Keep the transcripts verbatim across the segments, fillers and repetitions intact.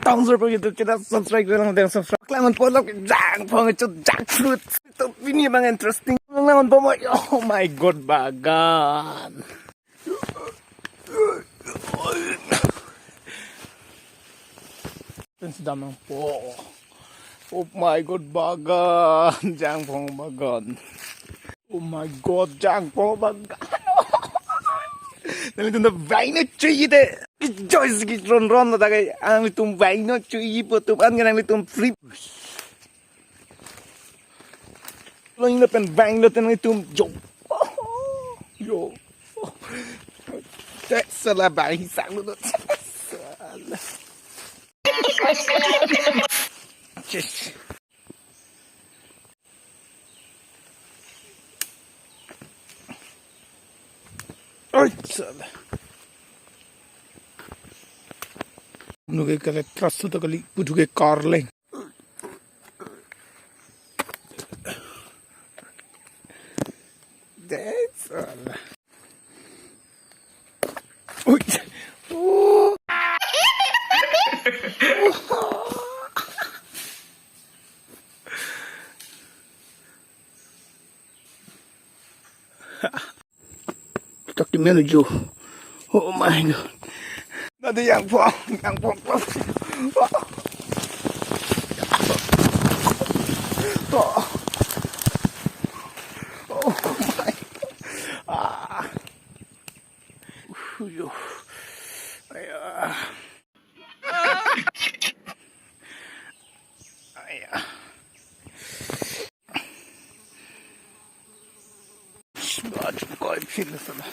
Tang sur pagi tu kita subscribe lang, dan subscribe. Klangan polok jangpong itu jackfruit. Itu ini bang interesting. Klangan pomo. Oh my God, bagan. Ten sedang po. Oh my God, bagan, jangpong bagan. Oh my God, jangpong bagan. Nanglitum ta vaino chuji te. Joyce ki ron ron ta kai. Nanglitum vaino chuji po atum an, nanglitum free. Lo ina pen bang lo ten itum jo. Yo. Cek salah bang sang lo. Salah. Yes. Oi, salah. Nuke kale trust to kali putu ke karleng. That's all. Ui. Oh. Tak di menu jo. Oh my God. Nanti yang po, yang po. Oh. Oh my. Ah. Uyo. Aya. Aya. Bad koi phil sala.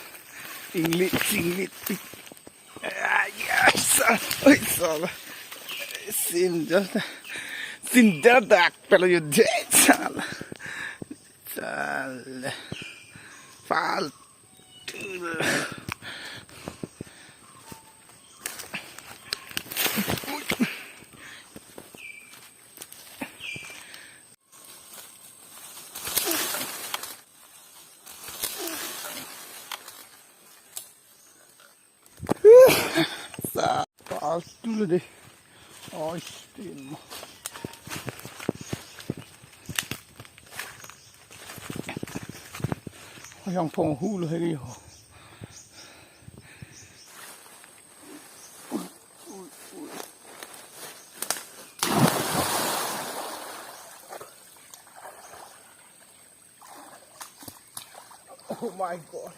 Inglit, inglit. Ay, ay, sala. Ay, sala. Sinjal. Sinjal dak pelo yo de sala. Sala. Fal. Sa, pas dulu deh. Oh, stim. Yang pong hulu hari ho. Oh my God.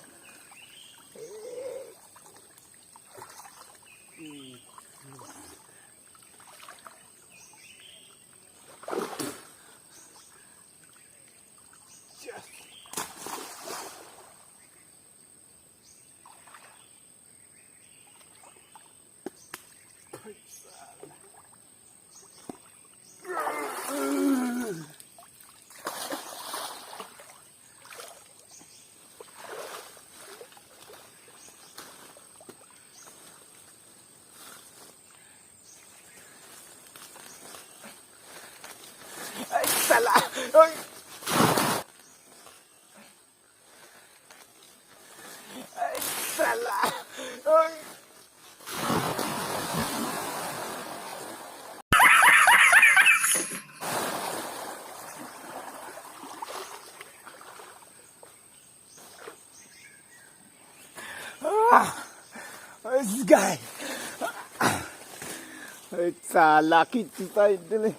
Ay, sala. Ay. Ay, sala. Ay. Ah, this guy. Ay, sala, kiti pa idili.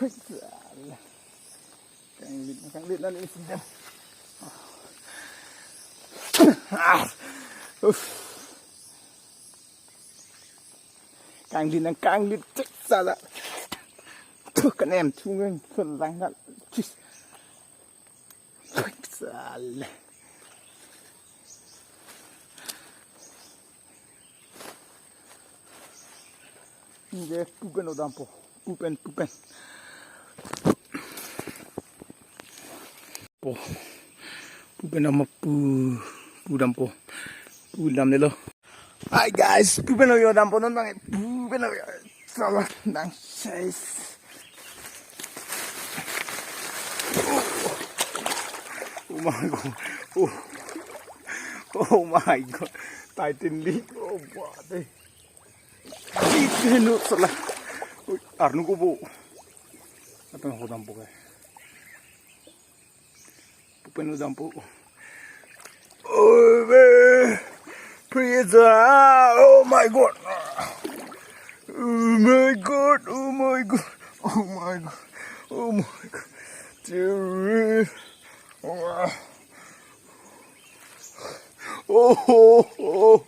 Ay, sala. Kanglit, kanglit na ni sida. Ah. Uff. Kanglit na kanglit cek sala. Tuh, kanem thungen selang na. Cis. Sala. Nge pupen odampo. Pupen, pupen. Po. Pupen ama pu, pudampo. Pudam nelo. Hi guys, pupen oyo dampo non bang. Pupen oyo. Salah nang size. Oh my God. Oh. Oh my God. Titan Lake. Oh, bade. Iti nu sala. Ui, arnu ko bo. Apa yang hodam bukai? Pupen hodam po. Oh, be. Priya. Oh my God. Oh my God. Oh my God. Oh my God. Oh my God. Jerry. Oh. Oh, oh, oh.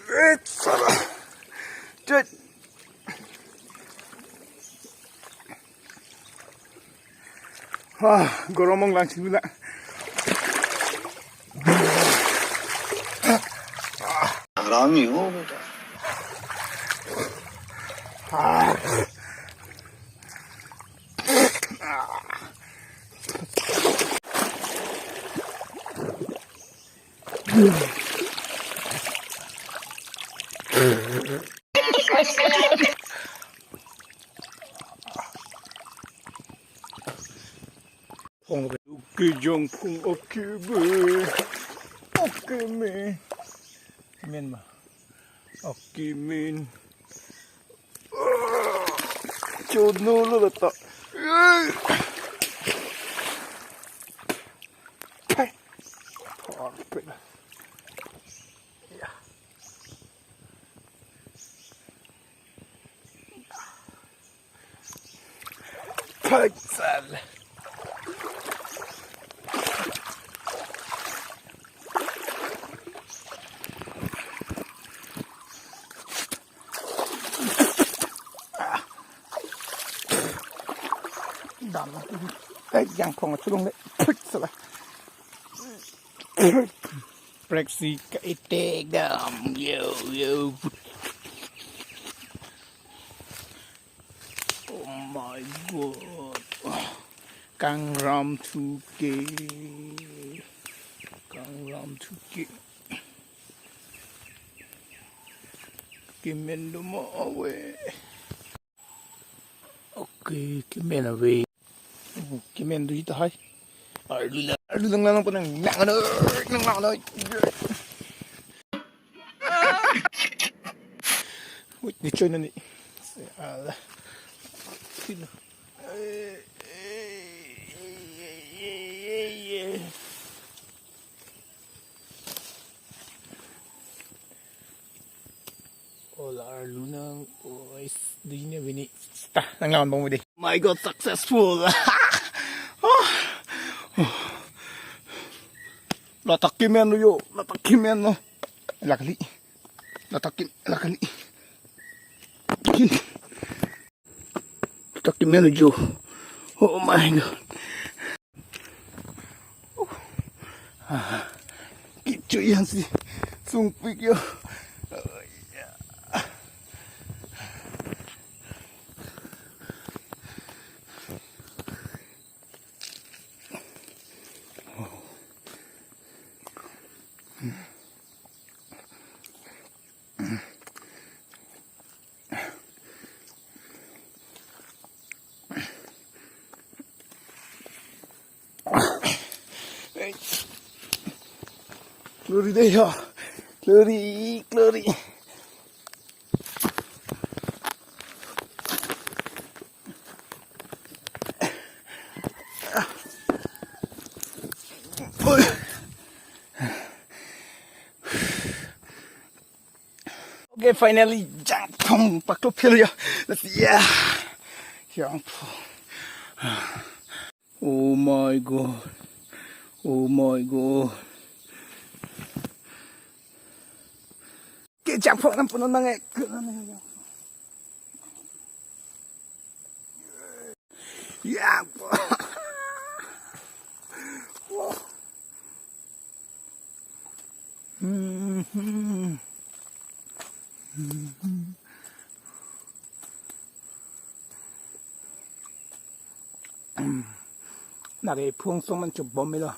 Eh, salah. Jet. Ah, goromong langsung na. Harami ho beta. Ah. Oke, jong phung, oke, be. Oke, me. Men ma. Oke, men. Chono lo lata. Hai. Korpet. Ya. Pagsal. Dam. Eh, jangphong chulong le. Pagsal. Preksi ke itek dam. Yo, yo. Oh my God. Kangram thuke. Kangram thuke. Kemen do mo ave. Oke, kemen ave. Oh, kemen do ita hai. Arlu lang, arlu lang lang lang penang lang ano, lang lang ano. Wait, ni choy na ni. Ala. Sino? Ola arlu nang, oh, is, do you know ini? Ta, nang lawan bang mo di. My God, successful. Latak kemen lo yo, latak kemen lo. Lakali. Latak kem, lakali. Latak kemen lo yo. Oh my God. Ah, kecho yang si sungpik yo. Klori dei ho. Klori, klori. Okay, finally, jangphong paklo phil ya. Let's, yeah. Jangphong. Oh my God. Oh my God. Ke jangphong nam punon nange. Ya. Nare phung song man chubom melo.